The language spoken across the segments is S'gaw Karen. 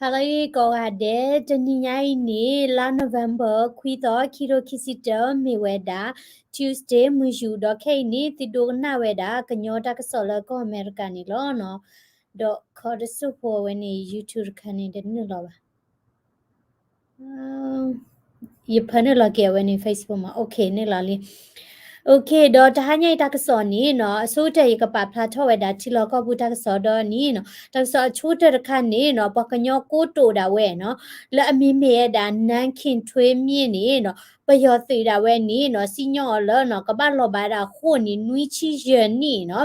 ဟါလၢအဂ့ၤကိးဂၤဒဲး, တနံၤညါအံၤန့ၣ် လါ November ခွံသီ ခံကထိခံဆံတၢ မ့ၢ်ဝဲဒၣ် Tuesday မုၢ်ယူာ် ဒီးခဲအံၤန့ၣ် သုဒိကနၣ်ဝဲဒၣ် ကညီတၢ်ကစီၣ်လၢကီၢ်အမဲရကၤန့ၣ်လီၤ. ဒီးခီတစိၢ်ဖိအဝဲန့ၣ် YouTube တခါန့ၣ် တနုာ်လီၤဘၣ်. ယဖၢနုာ်လီၤက့ၤအဝဲန့ၣ် Facebook မး, OK နုာ်လီၤလံ. OK ဒီးတဟါညါအံၤတၢ်ကစီၣ်န့ၣ်နီၤ, အဆိကတၢၢ်ယကပာ်ဖျါထီၣ်ဝဲဒၣ်ထံလီၢ်ကီၢ်ပူၤတၢ်ကစီၣ်ဒီးန့ၣ်နီၤ, တၢ်ကစီၣ်အဆိကတၢၢ်တခါန့ၣ်နီၤ, ပှၤကညီကိတိာ်ဒၣ်ဝဲနီၤ, လၢအမံၤမ့ၢ်ဝဲဒၣ် နန်းခင်ထွေးမြင့် န့ၣ်နီၤ, ပယီၤသုးဒၣ်ဝဲန့ၣ်နီၤ, စံၣ်ညီၣ်အီၤလၢနီၤ, ကဘၣ်လီၤဘၣ်ဝဲဒၣ်အဃိၣ်န့ၣ် နွံဆံယဲၢ်နံၣ်နီၤ.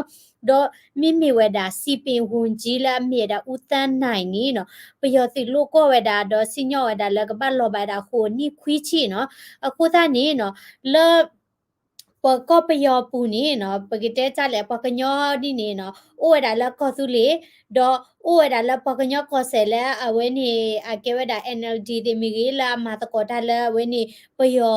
ဒီးမ့မ့ၢ်ဝဲဒၣ် စံးပင်ဝန်ကြီး လၢအမ့ၢ်ဝဲဒၣ် ဦးသန်းနိုင် န့ၣ်နီၤ, ပယီၤသုးလိၣ်ကွီၢ်ဝဲဒၣ် ဒီးစံၣ်ညီၣ်ဝဲဒၣ်လၢကဘၣ်လီၤဘၣ်ဝဲဒၣ်အဃိၣ်နံၣ်ခွံဆံနီၤ. အဃိသတးန့ၣ်နီၤ, လၢ ပကီၢ်ပယီၤပူၤန့ၣ်နီၤ, ပကတဲတၢ်လဲၣ် ပှၤကညီဒ်န့ၣ်နီၤ, အိၣ်ဝဲဒၣ်လၢကီၢ်သူလ့ၤ, ဒီးအိၣ်ဝဲဒၣ်လၢပှၤကညီကီၢ်စဲၣ်လၢအဝဲန့ၣ် အကဲဝဲဒၣ် NLD သ့ၣ်မ့ၢ်ဂ့ၤ လၢအမၤသကိးတၢ်လၢအဝဲန့ၣ် ပယီၤ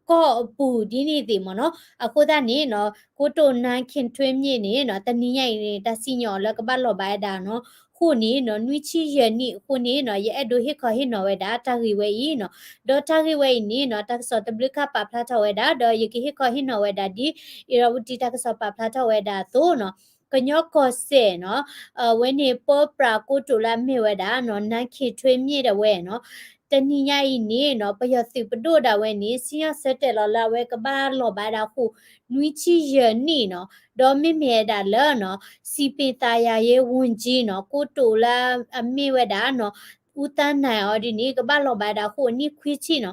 ကီၢ်အပူၤဒ်န့ၣ်သ့ၣ်မ့ၢ်နီၤ. အဃိသတးန့ၣ်နီၤ, ကိတိာ် နန်းခင်ထွေးမြင့် န့ၣ်နီၤ, တနံၤညါအံၤန့ၣ် တၢ်စံၣ်ညီၣ်အီၤလၢကဘၣ်လီၤဘၣ်ဝဲဒၣ်နီၤ, ဃိၣ်န့ၣ်နီၤ, နွံဆံယဲၢ်နံၣ်အဃိန့ၣ်နီၤ, ယအဲၣ်ဒိးဟ့ၣ်ခီဟ့ၣ်နီၤဝဲဒၣ်တၢ်ဂ့ၢ်ဝဲအံၤနီၤ. ဒီးတၢ်ဂ့ၢ်ဝဲအံၤန့ၣ်နီၤ, တၢ်ကစီၣ်တဘျုးခါပာ်ဖျါထီၣ်ဝဲဒၣ် ဒီးယကဟ့ၣ်ခီဟ့ၣ်နီၤဝဲဒၣ်ဒ် အ့ၤရၣ်ဝတံၤတၢ်ကစီၣ်ပာ်ဖျါထီၣ်ဝဲဒၣ်အသိးနီၤ, ကညီကီၢ်စဲၣ်နီၤ, အဝဲန့ၣ် ပၢပြးကိတိာ်လၢအမ့ၢ်ဝဲဒၣ် နန်းခင်ထွေးမြင့် ဒၣ်ဝဲနီၤ, တနံၤညါအံၤန့ၣ်နီၤ, ပယီၤသုးပဒိၣ်ဒၣ်ဝဲန့ၣ် စံၣ်ညီၣ်ဆၢတဲာ်လီၤလၢအဝဲကဘၣ်လီၤဘၣ်ဝဲဒၣ်အဃိၣ် နွံဆံယဲၢ်နံၣ်နီၤ. ဒီးမ့မ့ၢ်ဝဲဒၣ်လၢနီၤ, စံးပင်သာယာရေးဝန်ကြီး နီၤ, ကိတိာ်လၢအမ့ၢ်ဝဲဒၣ်နီၤ, ဦးသန်းနိုင် အီၤဒ်န့ၣ် ကဘၣ်လီၤဘၣ်ဝဲဒၣ်အဃိၣ်နံၣ်ခွံဆံနီၤ.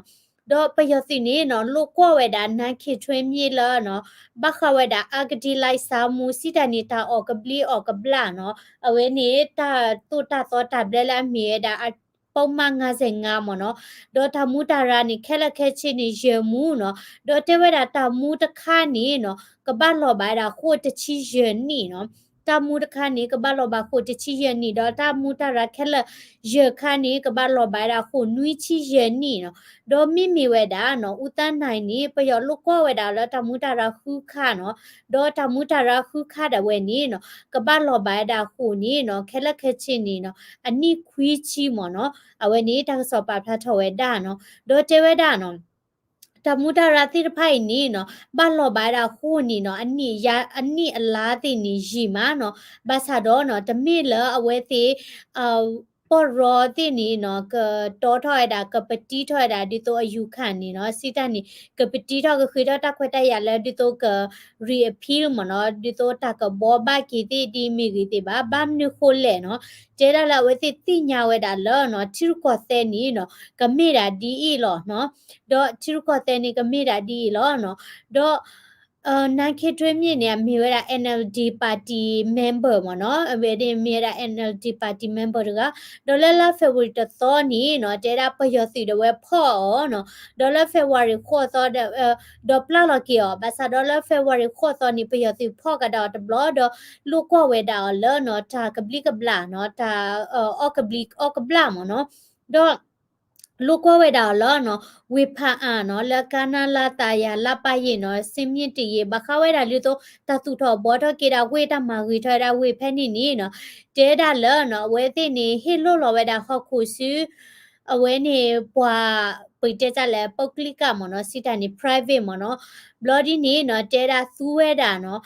ဒီးပယီၤသုးန့ၣ်နီၤ, လိၣ်ကွီၢ်ဝဲဒၣ် နန်းခင်ထွေးမြင့် လၢနီၤ, ဘၣ်ဃးဝဲဒၣ် အဂတိလိုက်စားမှု စံးတၢ်န့ၣ် တၢ်အီၣ်ကဘျံးအီၣ်ကဘျၣ်နီၤ, အဝဲန့ၣ် တၢ်သိၣ်တၢ်သီတၢ်ဘျၢလၢအမ့ၢ်ဝဲဒၣ် ပုဒ်မ ငါးဆယ့်ငါး မ့ၢ်နီၤ, ဒီးတၢ်မူးတၢ်ရၢန့ၣ် ခဲလၢာ်ခဲဆ့န့ၣ် ယဲၢ်မူနီၤ, ဒီးတဲဝဲဒၣ်တၢ်မူတခါန့ၣ်နီၤ, ကဘၣ်လီၤဘၣ်ဝဲဒၣ်အဃိၣ်တဆံယဲၢ်နံၣ်နီၤ, တၢ်မူတခါန့ၣ် ကဘၣ်လီၤဘၣ်အဃိၣ်တဆံယဲၢ်နံၣ်, ဒီးတၢ်မူးတၢ်ရၢခဲလၢာ်ယဲၢ်ခါန့ၣ် ကဘၣ်လီၤဘၣ်ဝဲဒၣ်အဃိၣ်နွံဆံယဲၢ်နံၣ်နီၤ, ဒီးမ့မ့ၢ်ဝဲဒၣ်နီၤ, ဦးသန်းနိုင် န့ၣ် ပယီၤလိၣ်ကွီၢ်ဝဲဒၣ်လၢတၢ်မူးတၢ်ရၢဃုခါနီၤ, ဒီးတၢ်မူးတၢ်ရၢဃုခါဒၣ်ဝဲန့ၣ်နီၤ, ကဘၣ်လီၤဘၣ်ဝဲဒၣ်အဃိၣ်န့ၣ်နီၤ, ခဲလၢာ်ခဲဆ့န့ၣ်နီၤ, အနံၣ်ခွံဆံမ့ၢ်နီၤ, အဝဲန့ၣ်တၢ်ကစီၣ်ပာ်ဖျါထီၣ်ဝဲဒၣ်နီၤ, ဒီးတဲဝဲဒၣ်နီၤ, တၢ်မူးတၢ်ရၢသ့ၣ်တဖၣ်အံၤန့ၣ်နီၤ, ဘၣ်လီၤဘၣ်ဝဲဒၣ်အဃိၣ်န့ၣ်နီၤ, အနံၣ်အလါသ့ၣ်န့ၣ်ယံာ်မးနီၤ, ဘၣ်ဆၣ်ဒီးနီၤ, တမ့ၢ်လၢအဝဲသ့ၣ် ပီၢ်ရီသ့ၣ်န့ၣ်နီၤ, ကတီထီၣ်ဝဲဒၣ် ကပတံထီၣ်ဝဲဒၣ် ဒ်သိးအယူၤခၣ်န့ၣ်နီၤ, စံးတၢ်န့ၣ် ကပတံထီၣ်ကဃ့ထီၣ်တၢ်ခွဲးတၢ်ယာ်လၢ ဒ်သိးက reappeal မ့ၢ်နီၤ, ဒ်သိးတၢ်ကဘှီဘၣ်က့ၤသ့ၣ်ဒ်မ့ၢ်ဂ့ၤသ့ၣ်ဘၣ်, ဘၣ်မနုၤဃိလဲၣ်နီၤ, တဲဒၣ်လၢအဝဲသ့ၣ်သ့ၣ်ညါဝဲဒၣ်လၢနီၤ, ထံရူၢ်ကီၢ်သဲးန့ၣ်နီၤ, ကမ့ၢ်ဒၣ်ဒ်အံၤလီၤနီၤ, ဒီးထံရူၢ်ကီၢ်သဲးန့ၣ် ကမ့ၢ်ဒၣ်ဒ်အံၤလီၤနီၤ, ဒီး နန်းခင်ထွေးမြင့် န့ၣ် အမ့ၢ်ဝဲဒၣ် NLD party member မ့ၢ်နီၤ, အဝဲန့ၣ်မ့ၢ်ဝဲဒၣ် NLD party member တဂၤ, ဒီးလၢလါ February တသီန့ၣ်နီၤ, တဲဒၣ်ပယီၤသုးဒၣ်ဝဲဖီၣ်အီၤနီၤ, ဒီးလၢ February ဃိးသီဒီး ဒီးပျၢ်လီၤက့ၤအီၤ, ဘၣ်ဆၣ်ဒီးလၢ February ဃိးသီန့ၣ် ပယီၤသုးဖီၣ်ကဒါအီၤတဘျီ, ဒီးလိၣ်ကွီၢ်ဝဲဒၣ်အီၤလၢနီၤ, တၢ်ကဘျံးကဘျၣ်နီၤ, တၢ်အီၣ်ကဘျံးအီၣ်ကဘျၣ်မ့ၢ်နီၤ, ဒီး လိၣ်ကွီၢ်ဝဲဒၣ်အီၤလၢနီၤ, ဝ့ၢ်ဖးအါနီၤ, လၢကါနၢလါသးယၤလါပၢ်ယ့ၢ်နီၤ, စ့မ့ၣ်တယ့ၢ် ဘၣ်ဃးဝဲဒၣ်ဒ်သိး တၢ်သူၣ်ထီၣ်ဘှီထီၣ်က့ၤဒၣ်ဝ့ၢ် တၢ်မၤဂ့ၤထီၣ်ဝဲဒၣ်ဝ့ၢ်ဖဲန့ၣ်န့ၣ်နီၤ, တဲဒၣ်လၢနီၤ, အဝဲသ့ၣ်န့ၣ် ဟ့ၣ်လိၣ်လီၤဝဲဒၣ်ဟီၣ်ခိၣ်ဆူ အဝဲန့ၣ်ပှၤ ပတဲတၢ်လဲၣ် ပုဂ္ဂလိက မ့ၢ်နီၤ, စံးတၢ်န့ၣ် private မ့ၢ်နီၤ, ဘျီဒ်န့ၣ်နီၤ, တဲဒၣ်သူဝဲဒၣ်နီၤ,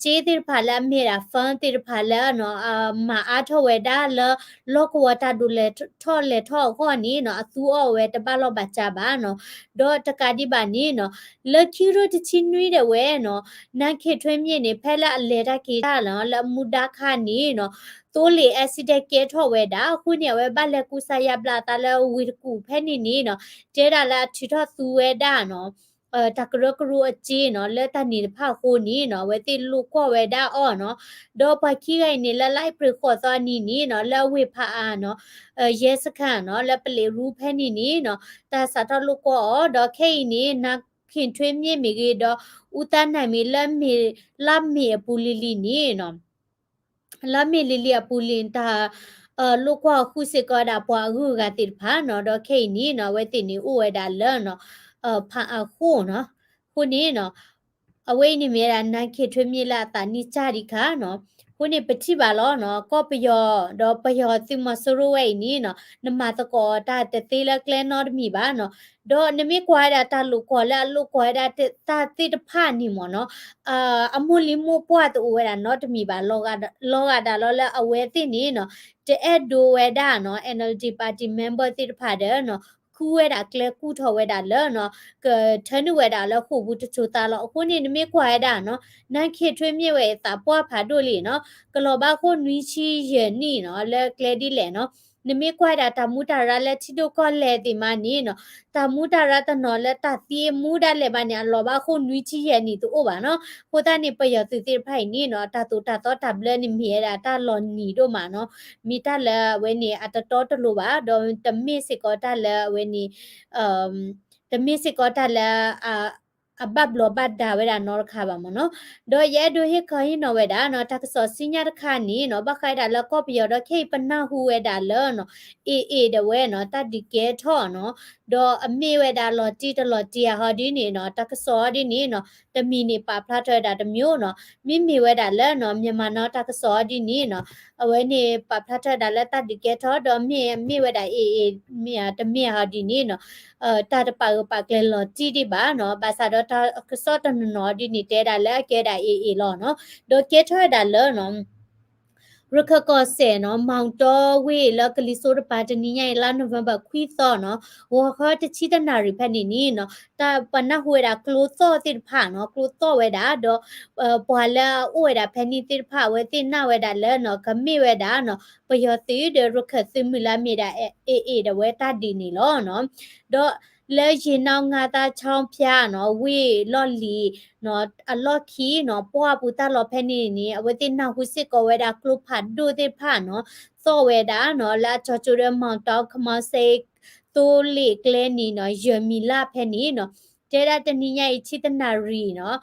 စ့သ့ၣ်တဖၣ်လၢအမ့ၢ်ဒၣ် fund သ့ၣ်တဖၣ်လၢနီၤ, မၤအါထီၣ်ဝဲဒၣ်လၢ လီၢ်ကဝီၤတၢ်ဒိးလဲၤထီၣ်လဲၤထီၣ်အဂီၢ်န့ၣ်နီၤ, အသူအီၣ်ဝဲတဘၣ်လီၢ်ဘၣ်စးဘၣ်နီၤ, ဒီးတကးဒံးဘၣ်န့ၣ်နီၤ, လၢခံကထိတဆံနွံဒၣ်ဝဲနီၤ, နန်းခင်ထွေးမြင့် န့ၣ် ဖဲလၢအလဲၤတၢ်က့ၤတၢ်နီၤ, လၢအမူဒါခါန့ၣ်နီၤ, သိလ့ၣ် accident ကဲထီၣ်ဝဲဒၣ်, အဃိန့ၣ် အဝဲဘၣ်လဲၤကူစါယါဘျါအသးလၢဝ့ၢ်တကူၣ်ဖဲန့ၣ်န့ၣ်နီၤ, တဲဒၣ်လၢအထုးထီၣ်သူဝဲဒၣ်နီၤ တၢ်ကရၢကရိအစ့နီၤ, လၢတၢ်န့ၣ်တဖၣ်အဃိန့ၣ်နီၤ, အဝဲသ့ၣ်လိၣ်ကွီၢ်ဝဲဒၣ်အီၤနီၤ, ဒီးပှၤခံဂၤအံၤန့ၣ် လၢလါအ့ဖြ့ၣ်ဃိးသီအနံၤန့ၣ်နီၤ, လၢအဝ့ၢ်ဖးအါနီၤ, ရဲစခန်းနီၤ, လၢပလံးရူဖဲန့ၣ်န့ၣ်နီၤ, တၢ်စးထီၣ်လိၣ်ကွီၢ်အီၤ, ဒီးခဲအံၤန့ၣ် နန်းခင်ထွေးမြင့် မ့ၢ်ဂ့ၤဒီး ဦးသန်းနိုင် မ့ၢ်ဂ့ၤ လၢမ့ၢ်အပူၤလံၤလံၤန့ၣ်နီၤ လၢမ့ၢ်လံၤလံၤအပူၤလံၤ တၢ်လိၣ်ကွီၢ်ဃုာ်စ့ၢ်ကီးဝဲဒၣ်ပှၤအဂုၤအဂၤသ့ၣ်တဖၣ်နီၤ, ဒီးခဲအံၤန့ၣ်နီၤ, အဝဲသ့ၣ်န့ၣ်အိၣ်ဝဲဒၣ်လၢနီၤ, ဖးအါဃိၣ်နီၤ, အဃိန့ၣ်နီၤ, အဝဲအံၤန့ၣ်မ့ၢ်ဝဲဒၣ် နန်းခင်ထွေးမြင့် လၢအသးနံၣ်စၢ်ဒံးခါနီၤ, အဃိန့ၣ်ပထံၣ်ဘၣ်လီၤနီၤ, ကီၢ်ပယီၤဒီးပယီၤသုးမီၤစိရိၤဝဲအံၤန့ၣ်နီၤ, နမၤသကိးတၢ်တသ့လၢကျဲနီတမံၤဘၣ်နီၤ. ဒီးနမ့ၢ်ကွၢ်ဝဲဒၣ်တၢ်လိာ်ကွီၢ်လၢအလိာ်ကွီၢ်ဝဲဒၣ်တၢ်သ့ၣ်တဖၣ်န့ၣ်မ့ၢ်နီၤ, အမိၢ်လံၤမိၢ်ပှၢ်တအိၣ်ဝဲဒၣ်နီတမံၤဘၣ်, လီၤဂာ်ဒၣ်လီၤလၢအဝဲသ့ၣ်န့ၣ်နီၤ, တအဲၣ်ဒိးဝဲဒၣ်နီၤ NLD party member သ့ၣ်တဖၣ်ဒီးနီၤ, ဃုဝဲဒၣ်ကျဲကူၣ်ထီၣ်ဝဲဒၣ်လၢနီၤ, ကထၢနုာ်ဝဲဒၣ်လၢဃိာ်ပူၤတစိၤသးလီၤ. အဃိန့ၣ် နမ့ၢ်ကွၢ်ဝဲဒၣ်နီၤ, နန်းခင်ထွေးမြင့်ဝဲအံၤ သးပှၢ်ဖးဒိၣ်လံနီၤ, ကလီၤဘၣ်ဃိၣ်နွံဆံယဲၢ်နံၣ်နီၤ, လၢကျဲဒ်လဲၣ်နီၤ. နမ့ၢ်ကွၢ်ဒၣ်တၢ်မူတၢ်ရၢလၢထံဒိၣ်ကီၢ်လဲၢ်သ့ၣ်မးန့ၣ်နီၤ, တၢ်မူတၢ်ရၢတနီၤလၢတၢ်သံအမူဒၣ်လဲာ်ဘၣ်န့ၣ် အလီၤဘၣ်ဃိၣ်နွံဆံယဲၢ်နံၣ်တအိၣ်ဘၣ်နီၤ. အဃိသတးန့ၣ် ပယီၤသုးသ့ၣ်တဖၣ်အံၤန့ၣ်နီၤ, တၢ်သိၣ်တၢ်သီတၢ်ဘျၢန့ၣ်မ့ၢ်ဝဲဒၣ်တၢ်လီၤနံၤဒိၣ်မးနီၤ, မ့ၢ်တၢ်လၢအဝဲန့ၣ်အတတီတလိၤဘၣ်, ဒီးတမ့ၢ်စ့ၢ်ကီးတၢ်လၢအဝဲန့ၣ် တမ့ၢ်စ့ၢ်ကီးတၢ်လၢ အဘၣ်ဘျီးဘၣ်ဒါဝဲဒၣ်နီတခါဘၣ်မ့ၢ်နီၤ. ဒီးယအဲၣ်ဒိးဟ့ၣ်ခီဟ့ၣ်နီၤဝဲဒၣ်နီၤ, တၢ်ကစီၣ်ဆူညါတခါန့ၣ်နီၤ, ဘၣ်ဃးဒၣ်လၢကီၢ်ပယီၤဒီးခဲအံၤပနၢ်ဟူဝဲဒၣ်လၢနီၤ, အ့ၣ်အ့ၣ်ဒၣ်ဝဲနီၤ, တၢ်ဒုးကဲထီၣ်နီၤ, ဒီးအမ့ၢ်ဝဲဒၣ်လီၤတံၢ်တလီၤတံၢ်ဧါဟီဒ်န့ၣ်နီၤ, တၢ်ကစီၣ်ဒ်န့ၣ်နီၤ, တမံၤန့ၣ်ပာ်ဖျါထီၣ်ဝဲဒၣ်တမျိုးနီၤ, မ့မ့ၢ်ဝဲဒၣ်လၢနီၤ, မြန်မာနောင်တၢ်ကစီၣ်ဒ်န့ၣ်နီၤ, အဝဲန့ၣ်ပာ်ဖျါထီၣ်ဝဲဒၣ်လၢတၢ်ဒုးကဲထီၣ် ဒီးမ့ၢ်မ့ၢ်ဝဲဒၣ်အ့ၣ်အ့ၣ် မ့ၢ်ဧါတမ့ၢ်ဧါဟီဒ်န့ၣ်နီၤ, တၢ်တပာ်ဂၢၢ်ပာ်ကျၢၤလီၤတံၢ်ဒံးဘၣ်နီၤ, ဘၣ်ဆၣ်ဒီးတၢ်ကစီၣ်တနီၤနီၤဒ်န့ၣ် တဲဒၣ်လၢအကဲဒၣ်အ့ၣ်အ့ၣ်လီၤနီၤ, ဒီးကဲထီၣ်ဝဲဒၣ်လၢနီၤ ရခၢၣ်ကီၢ်စဲၣ်နီၤ, မီၣ်တီဝ့ၢ်လၢကလံၤစိးတပၤ တနံၤညါအံၤ လါ November ခွံသီနီၤ, ဂီၤခီတဆံတနၣ်ရံၣ်ဖဲန့ၣ်န့ၣ်နီၤ, တၢ်ပှၤနၢ်ဟူဝဲဒၣ်ကျိသီၣ်သ့ၣ်တဖၣ်နီၤ, ကျိသီၣ်ဝဲဒၣ်ဒီး ပှၤလၢအအိၣ်ဝဲဒၣ်ဖဲန့ၣ်သ့ၣ်တဖၣ် အဝဲသ့ၣ်နာ်ဝဲဒၣ်လၢနီၤ, ကမ့ၢ်ဝဲဒၣ်နီၤ, ပယီၤသုးဒီးရခၢၣ်သုးမုၢ်လၢအမ့ၢ်ဒၣ် အ့ၣ်အ့ၣ်ဒၣ်ဝဲတၢ်ဒုးန့ၣ်လီၤနီၤ, ဒီးလၢယ့ၢ်နီၣ်ငါသါဆီဖၠါနီၤ, ဝ့ၢ်လီၢ်လံၤနီၤ, အလီၢ်ခံနီၤ, ပှၢ်ပူၤတၢ်လီၢ်ဖဲန့ၣ်န့ၣ် အဝဲသ့ၣ်နၢ်ဟူစ့ၢ်ကီးဝဲဒၣ်ကျိဖးဒိၣ်သ့ၣ်တဖၣ်နီၤ, သီၣ်ဝဲဒၣ်နီၤ, လၢအကၠီၤကၠိဒီး မီၣ်တီ ကမီၤစဲ သိလ့ၣ်ကျဲန့ၣ်နီၤ, ယဲၢ်မံၤလၢ်ဖဲန့ၣ်နီၤ, တဲဒၣ်တနံၤညါအံၤ ဆံတနၣ်ရံၣ်နီၤ,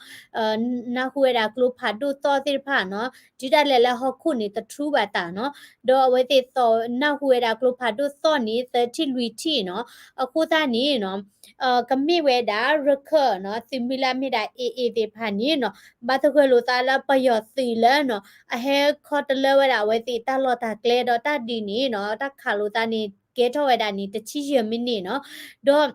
နၢ်ဟူဝဲဒၣ်ကျိဖးဒိၣ်သီၣ်သ့ၣ်တဖၣ်နီၤ, တုၤဒၣ်လဲာ်လၢဟီၣ်ခိၣ်န့ၣ် တထူဘၣ်သးနီၤ, ဒီးအဝဲသ့ၣ်သီၣ်နၢ်ဟူဝဲဒၣ်ကျိဖးဒိၣ်သီၣ်န့ၣ် သၢထံၣ်လွံၢ်ထံၣ်နီၤ, အဃိသတးန့ၣ်နီၤ, ကမ့ၢ်ဝဲဒၣ်ရခၢၣ်နီၤ, သုးမုၢ်လၢအမ့ၢ်ဒၣ် အ့ၣ်အ့ၣ်သ့ၣ်တဖၣ်န့ၣ်နီၤ, ဘၣ်သဂၢၢ်လိာ်သးလၢပယီၤသုးလၢနီၤ, အဟဲခီတလၢဝဲဒၣ်အဝဲသ့ၣ်တၢ်လီၢ်တၢ်ကျဲဒီးတၢ်ဒုးန့ၣ်နီၤ, တၢ်ခးလိာ်သးန့ၣ် ကဲထီၣ်ဝဲဒၣ်န့ၣ် တဆံယဲၢ်မံးနံးနီၤ, ဒီး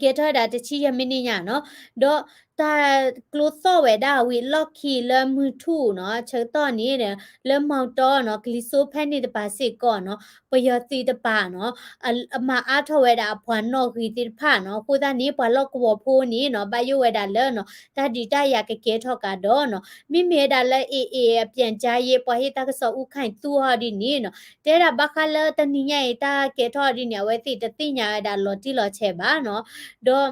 ကဲထီၣ်ဝဲဒၣ်တဆံယဲၢ်မံးနံးညါနီၤ, ဒီးတၢ်ကျိသီၣ်ဝဲဒၣ်ဝံၤလီၢ်ခံလၢမုၢ်ထူၣ်နီၤ, ဆၢကတီၢ်န့ၣ် လၢမီၣ်တီနီၤ, ကလံၤစိးဖဲန့ၣ်တပၤစ့ၢ်ကီးနီၤ, ပယီၤသုးတပၤနီၤ, အမၤအါထီၣ်ဝဲဒၣ်အပှၤနီၣ်ဂံၢ်သ့ၣ်တဖၣ်နီၤ, အဃိသတးန့ၣ် ပှၤလီၢ်ကဝီၤဖိန့ၣ်နီၤ, ဘၣ်ယိၣ်ဝဲဒၣ်လၢနီၤ, တၢ်ဒုးတၢ်ယၤကကဲထီၣ်ကဒီးနီၤ, မ့မ့ၢ်ဝဲဒၣ်လၢ အ့ၣ်အ့ၣ် အပျံၤကၠါယ့ ပှၤဟ့ၣ်တၢ်ကစီၣ်အူခၢၣ်သူအီၤဒ်န့ၣ်နီၤ, တဲဒၣ်ဘၣ်ဃးလၢတနံၤညါအံၤ တၢ်ကဲထီၣ်ဒ်န့ၣ် အဝဲသ့ၣ်တသ့ၣ်ညါဝဲဒၣ်လီၤတံၢ်လီၤဆဲးဘၣ်နီၤ, ဒီး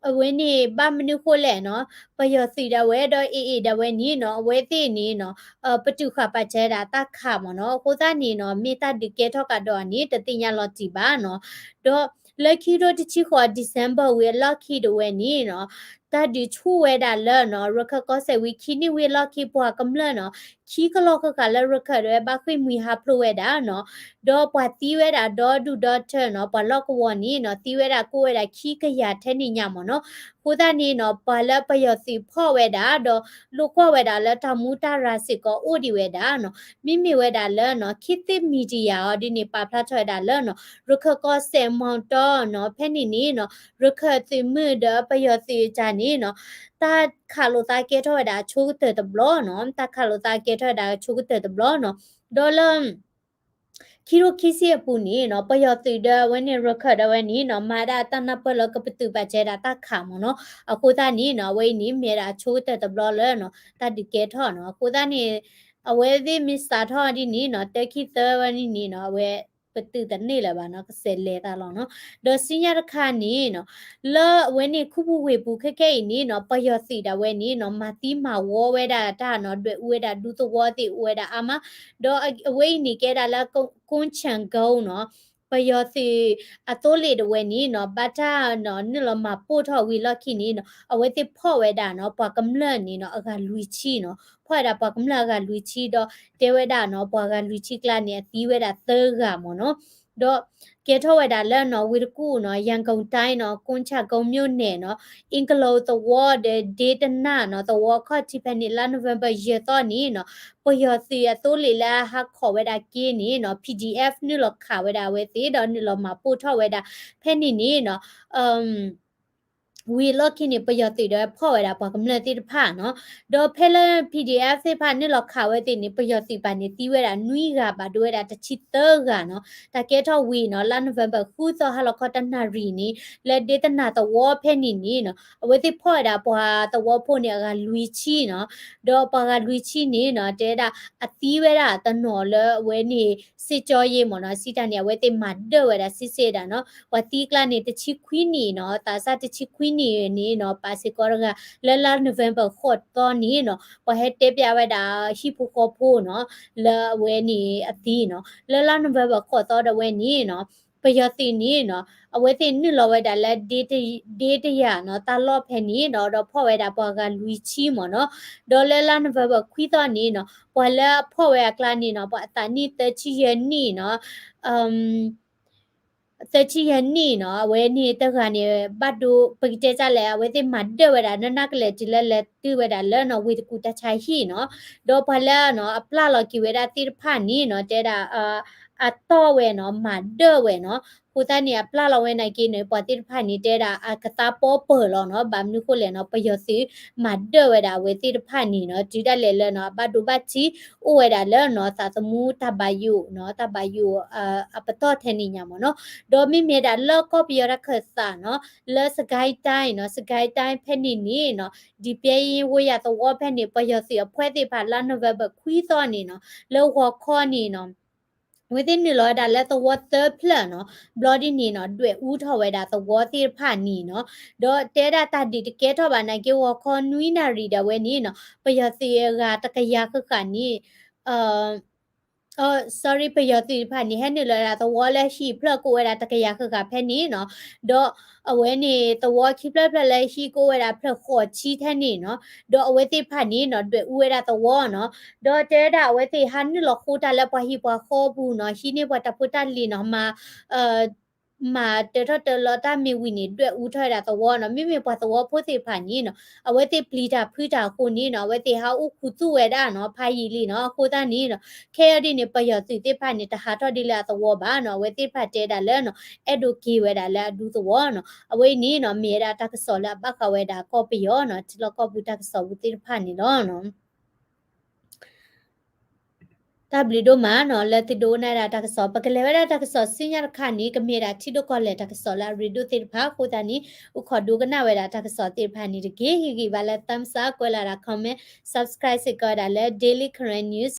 အဝဲန့ၣ် ဘၣ်မနုၤဃိလဲၣ်နီၤ, ပယီၤသုးဒၣ်ဝဲဒီး အ့ၣ်အ့ၣ်ဒၣ်ဝဲန့ၣ်နီၤ, အဝဲသ့ၣ်န့ၣ်နီၤ, ပတုာ်ဃာ်ပာ်စၢၤဒၣ်တၢ်ခးမ့ၢ်နီၤ, အဃိသတးန့ၣ်နီၤ, မ့ၢ်တၢ်ဒုးကဲထီၣ်ကဒီးန့ၣ် တသ့ၣ်ညါလီၤတံၢ်ဘၣ်နီၤ, ဒီးလၢခံကထိတဆံဃိး December ဝံၤအလီၢ်ခံဒၣ်ဝဲန့ၣ်နီၤ, တၢ်ဒုးဆူၣ်ဝဲဒၣ်လၢနီၤ, ရခၢၣ်ကီၢ်စဲၣ်ဝံၤခံနံၣ်ဝံၤအလီၢ်ခံ ပှၤကမျၢၢ်နီၤ, ခံကလီၢ်ဃၣ်ဃၣ်လၢရခၢၣ်ဒၣ်ဝဲ ဘၣ်ဃ့ၢ်မှံဟးဖျိးဝဲဒၣ်နီၤ, ဒီးပှၤသံဝဲဒၣ်ဒီဒူၣ်ဒီထၢနီၤ, ပှၤလီၢ်ကဝီၤန့ၣ်နီၤ, သံဝဲဒၣ်ကိၣ်ဝဲဒၣ်ခံကယၤထဲန့ၣ်ညါမ့ၢ်နီၤ, အဃိသတးန့ၣ်နီၤ, ပှၤလၢပယီၤသုးဖီၣ်ဝဲဒၣ် ဒီးလိာ်ကွီၢ်ဝဲဒၣ်လၢတၢ်မူတၢ်ရၢ်စ့ၢ်ကီးအိၣ်ဒံးဝဲဒၣ်နီၤ, မ့မ့ၢ်ဝဲဒၣ်လၢနီၤ, ခေတ်သစ်မီဒီယာအီၤဒ်န့ၣ် ပာ်ဖျါထီၣ်ဝဲဒၣ်လၢနီၤ, ရခၢၣ်ကီၢ်စဲၣ်မီၣ်တီနီၤ, ဖဲန့ၣ်န့ၣ်နီၤ, ရခၢၣ်သုးမုၢ်ဒီးပယီၤသုးအတၢ်န့ၣ်နီၤ, တၢ်ခးလိာ်သးကဲထီၣ်ဝဲဒၣ်အဆိကတၢၢ်တဘျီနီၤ, တၢ်ခးလိာ်သးကဲထီၣ်ဝဲဒၣ်အဆိကတၢၢ်တဘျီနီၤ, ဒီးလၢ ခံကထိခံဆံအပူၤန့ၣ်နီၤ, ပယီၤသုးဒၣ်ဝဲန့ၣ် ရခၢၣ်ဒၣ်ဝဲန့ၣ်နီၤ, မၤဒၣ်တၢ်နၢ်ပၢၢ်လၢကပတုာ်ပာ်စၢၤဒၣ်တၢ်ခးမ့ၢ်နီၤ, အဃိသတးန့ၣ်နီၤ, အဝဲအံၤန့ၣ် မ့ၢ်ဒၣ်အဆိကတၢၢ်တဘျီလၢနီၤ, တၢ်ဒုးကဲထီၣ်နီၤ, အဃိသတးန့ၣ် အဝဲသ့ၣ်မ့ၢ်စးထီၣ်ဒ်န့ၣ်နီၤ, တၢခံသၢဝဲန့ၣ်န့ၣ်နီၤ, အဝဲ ပတုာ်သန့ၢ်လၢၤဘၣ်နီၤ, ကစဲးလဲၤသးလီၤနီၤ, ဒီးဆူညါတခါန့ၣ်နီၤ, လၢအဝဲန့ၣ်ခူပူၤဝ့ၢ်ပူၤခဲခဲအံၤန့ၣ်နီၤ, ပယီၤသုးဒၣ်ဝဲန့ၣ်နီၤ, မၤသံမၤဝီဝဲဒၣ်တၢ်နီၤ, ဒွဲၣ်အူဝဲဒၣ်ဒူသဝီသ့ၣ်အိၣ်ဝဲဒၣ်အါမး, ဒီးအဝဲအံၤန့ၣ်ကဲဒၣ်လၢ ကုန်းချံကုန်းနီၤ, ပယီၤသုးအသိလ့ၣ်ဒၣ်ဝဲန့ၣ်နီၤ, ဘၣ်တၢ်နီၤနုာ်လီၤမၤပိၢ်ထီၣ်ဝံၤလီၢ်ခံန့ၣ်နီၤ, အဝဲသ့ၣ်ဖီၣ်ဝဲဒၣ်နီၤ, ပှၤကမျၢၢ်န့ၣ်နီၤ, အဂၤလွံၢ်ဆံနီၤ, ဖီၣ်ဝဲဒၣ်ပှၤကမျၢၢ်အဂၤလွံၢ်ဆံဒီး တဲဝဲဒၣ်နီၤ, ပှၤဂၤလွံၢ်ဆံကျါန့ၣ် အသံဝဲဒၣ်သၢဂၤမ့ၢ်နီၤ, ဒီးကဲထီၣ်ဝဲဒၣ်လၢနီၤ ဝ့ၢ်တကူၣ်နီၤ ရန်ကုန်တိုင်းနီၤ ကုန်းချောင်းမြို့နယ်နီၤ အင်းကလောင်သဝီဒီး ဒ့တနၢ်နီၤ သဝီခီၣ်ထံးဖဲန့ၣ် လါ November ယဲၢ်သီန့ၣ်နီၤ ပယီၤသုးအသိလ့ၣ်လၢအဟးခိးဝဲဒၣ်က့န့ၣ်နီၤ PDF နုာ်လီၤခးဝဲဒၣ်အဝဲသ့ၣ် ဒီးနုာ်လီၤမၤပိၢ်ထီၣ်ဝဲဒၣ်ဖဲန့ၣ်န့ၣ်နီၤ ဝံၤအလီၢ်ခံန့ၣ် ပယီၤသုးဒီးဖီၣ်ဝဲဒၣ်ပှၤကမျၢၢ်သ့ၣ်တဖၣ်နီၤ, ဒီးဖဲလၢ PDF သ့ၣ်တဖၣ်နုာ်လီၤခးဝဲသ့ၣ်န့ၣ် ပယီၤသုးတဖၣ်န့ၣ် သံဝဲဒၣ်နွံဂၤ ဘၣ်ဒိဝဲဒၣ်တဆံသၢဂၤနီၤ, တၢ်ကဲထီၣ်ဝံၤနီၤ လါ November ဃုသီဟါလီၤခီတနၣ်ရံၣ်န့ၣ် လၢဒ့တနၢ်သဝီဖဲန့ၣ်န့ၣ်နီၤ အဝဲသ့ၣ်ဖီၣ်ဝဲဒၣ်ပှၤသဝီဖိန့ၣ် အဂၤလွံၢ်ဆံနီၤ, ဒီးပှၤဂၤလွံၢ်ဆံန့ၣ်နီၤ တဲဒၣ်အသံဝဲဒၣ်တနီၤလၢအဝဲန့ၣ် စစ်ကြောရေး မ့ၢ်နီၤ, စံးတၢ်န့ၣ် အဝဲသ့ၣ်မၤဒၢၣ်ဝဲဒၣ်စ့စ့ဒၣ်နီၤ, ပှၤသံအကျါန့ၣ် တဆံခွံနံၣ်နီၤ, သးစၢ်တဆံခွံနံၣ်န့ၣ်နီၤ ပာ်စ့ၢ်ကီးတဂၤ, လၢလါ November ဃိးသီန့ၣ်နီၤ ပှၤဟဲတဲပျးဝဲဒၣ်ဟံၣ်ဖိဃီဖိနီၤ, လၢအဝဲန့ၣ်အသံနီၤ, လၢလါ November ဃိးသီဒီးဝဲန့ၣ်နီၤ ပယီၤသုးန့ၣ်နီၤ အဝဲသ့ၣ်နုာ်လီၤဝဲဒၣ်လၢ ဒ့တယၢ်နီၤ တၢ်လီၢ်ဖဲန့ၣ်နီၤ, ဒီးဖီၣ်ဝဲဒၣ်ပှၤဂၤလွံၢ်ဆံမ့ၢ်နီၤ, ဒီးလၢလါ November ခွံသီန့ၣ်နီၤ ပှၤလၢအဖီၣ်ဝဲအကျါန့ၣ်နီၤ ပှၤအသးနံၣ်သၢဆံယဲၢ်နံၣ်နီၤ သၢဆံယဲၢ်နံၣ်နီၤ, အဝဲန့ၣ်တဂၤန့ၣ် ဘၣ်ဒိ ပကတဲဒ်လဲၣ် အဝဲသ့ၣ်မၤဒၢၣ်ဝဲဒၣ် နနၢ်ကလဲာ်တုၤလၢလဲၤတုၤဝဲဒၣ်လၢနီၤ ဝ့ၢ်တကူၣ်တၢ်ဆါဟံၣ်နီၤ, ဒီးပှၤလၢနီၤ အပျၢ်လီၤက့ၤဝဲဒၣ်သ့ၣ်တဖၣ်န့ၣ်နီၤ တဲဒၣ် အတီၢ်ဝဲနီၤ မၤဒၢၣ်ဝဲနီၤ, အဃိသတးန့ၣ် အပျၢ်လီၤဝဲနာ်က့န့ၣ် ပှၤသ့ၣ်တဖၣ်န့ၣ် တဲဒၣ်အကသါပီပၢၢ်လီၤနီၤ, ဘၣ်မနုၤဃိလဲၣ်နီၤ ပယီၤသုးမၤဒၢၣ်ဝဲဒၣ်အဝဲသ့ၣ်တဖၣ်န့ၣ်နီၤ, တုၤဒၣ်လဲာ်လၢနီၤ အဘၣ်ဒိဘၣ်ထံးအိၣ်ဝဲဒၣ်လၢနီၤ သးသမူတၢ်ဘၣ်ယိၣ်နီၤ, တၢ်ဘၣ်ယိၣ် အပတီၢ်ထဲန့ၣ်ညါမ့ၢ်နီၤ, ဒီးမ့မ့ၢ်ဒၣ်လၢကီၢ်ပယီၤတၢ်ခၢၣ်သးနီၤ, လၢ စစ်ကိုင်းတိုင်း နီၤ, စစ်ကိုင်းတိုင်း ဖဲန့ၣ်န့ၣ်နီၤ, ဒီပဲယင်း ဝ့ၢ်ယၢ်သဝီဖဲန့ၣ် ပယီၤသုးအဖှဲသ့ၣ်တဖၣ်လါ November ခွံသီန့ၣ်နီၤ, လၢဂီၤခီန့ၣ်နီၤ အဝဲသ့ၣ်နုာ်လီၤဝဲဒၣ်လၢသဝီသၢဖျၢၣ်နီၤ, ဘျီဒ်န့ၣ်နီၤ ဒွဲၣ်အူထီၣ်ဝဲဒၣ်သဝီသ့ၣ်တဖၣ်န့ၣ်နီၤ, ဒီးတဲဒၣ်တၢ်ဒုးတကဲထီၣ်ဘၣ်နာ်က့ ဂီၤခီနွံနၣ်ရံၣ်ဒၣ်ဝဲန့ၣ်နီၤ ပယီၤသုးအဂၤတကယၤဃၣ်ဃၣ်န့ၣ် sorry ပယီၤသုးတဖၣ်န့ၣ် ဟဲနုာ်လီၤဝဲဒၣ်သဝီလၢဟံၣ်ဖျၢၣ်ကိးဝဲဒၣ်တကယၤဃၣ်ဃၣ်ဖဲန့ၣ်နီၤ, ဒီးအဝဲန့ၣ် သဝီခံဖျၢၣ်ဖျၢၣ်လၢဟံၣ်ကိးဝဲဒၣ်ဖျၢၣ်ဃိးဆံထဲန့ၣ်နီၤ, ဒီးအဝဲသ့ၣ်တဖၣ်န့ၣ်နီၤ ဒွဲၣ်အူဝဲဒၣ်သဝီနီၤ, ဒီးတဲဝဲဒၣ်အဝဲသ့ၣ်ဟးနုာ်လီၤဃိတၢ်လၢပှၤဟံၣ်ပှၤဃီအပူၤနီၤ, ဟံးန့ၢ်ပှၤတၢ်ဖိတၢ်လံၤနီၤ, မၤ မၤတၢထီၣ်တၢလီၤတၢ်မ့ၢ်ဝံၤန့ၣ် ဒွဲၣ်အူထီၣ်ဝဲဒၣ်သဝီနီၤ, မ့မ့ၢ်ပှၤသဝီဖိသ့ၣ်တဖၣ်န့ၣ်နီၤ အဝဲသ့ၣ်ပျံၤတၢ်ဖုးတၢ်အဃိန့ၣ်နီၤ အဝဲသ့ၣ်ဟးအိၣ်ခူသူၣ်ဝဲဒၣ်နီၤ ဖးယံာ်လံနီၤ, အဃိသတးန့ၣ်နီၤ ခဲအံၤဒ်န့ၣ် ပယီၤသုးသ့ၣ်တဖၣ်န့ၣ် တဟးထီၣ်ဒ်လၢအသဝီဘၣ်နီၤ, အဝဲသ့ၣ်တဖၣ်တဲဒၣ်လၢနီၤ အဲၣ်ဒိးက့ၤဝဲဒၣ်လၢအဒူသဝီနီၤ, အဝဲအံၤန့ၣ်နီၤ မ့ၢ်ဝဲဒၣ်တၢ်ကစီၣ်လၢအဘၣ်ဃးဝဲဒၣ်ကီၢ်ပယီၤနီၤ, ထံလီၢ်ကီၢ်ပူၤတၢ်ကစီၣ်ပူၤသ့ၣ်တဖၣ်န့ၣ်လီၤ. တၢ်ဘျုးဒိၣ်မးနီၤ လၢသုဒိကနၣ်ဝဲဒၣ်တၢ်ကစီၣ်, ပကလဲၤဝဲဒၣ်တၢ်ကစီၣ်ဆူညါတခါန့ၣ် ကမ့ၢ်ဒၣ်ထံဒိၣ်ကီၢ်လဲၢ်တၢ်ကစီၣ်လၢအရ့ဒိၣ်သ့ၣ်တဖၣ်အဃိသတးန့ၣ် အိၣ်ခိးဒိကနၣ်ဝဲဒၣ်တၢ်ကစီၣ်သ့ၣ်တဖၣ်န့ၣ်တက့ၢ်. ဟ့ၣ်ဂံၢ်ဘါလၢ thumbs up ကွဲးလီၤဒၣ် comment, subscribe စ့ၢ်ကီးဝဲဒၣ်လၢ Daily Karen News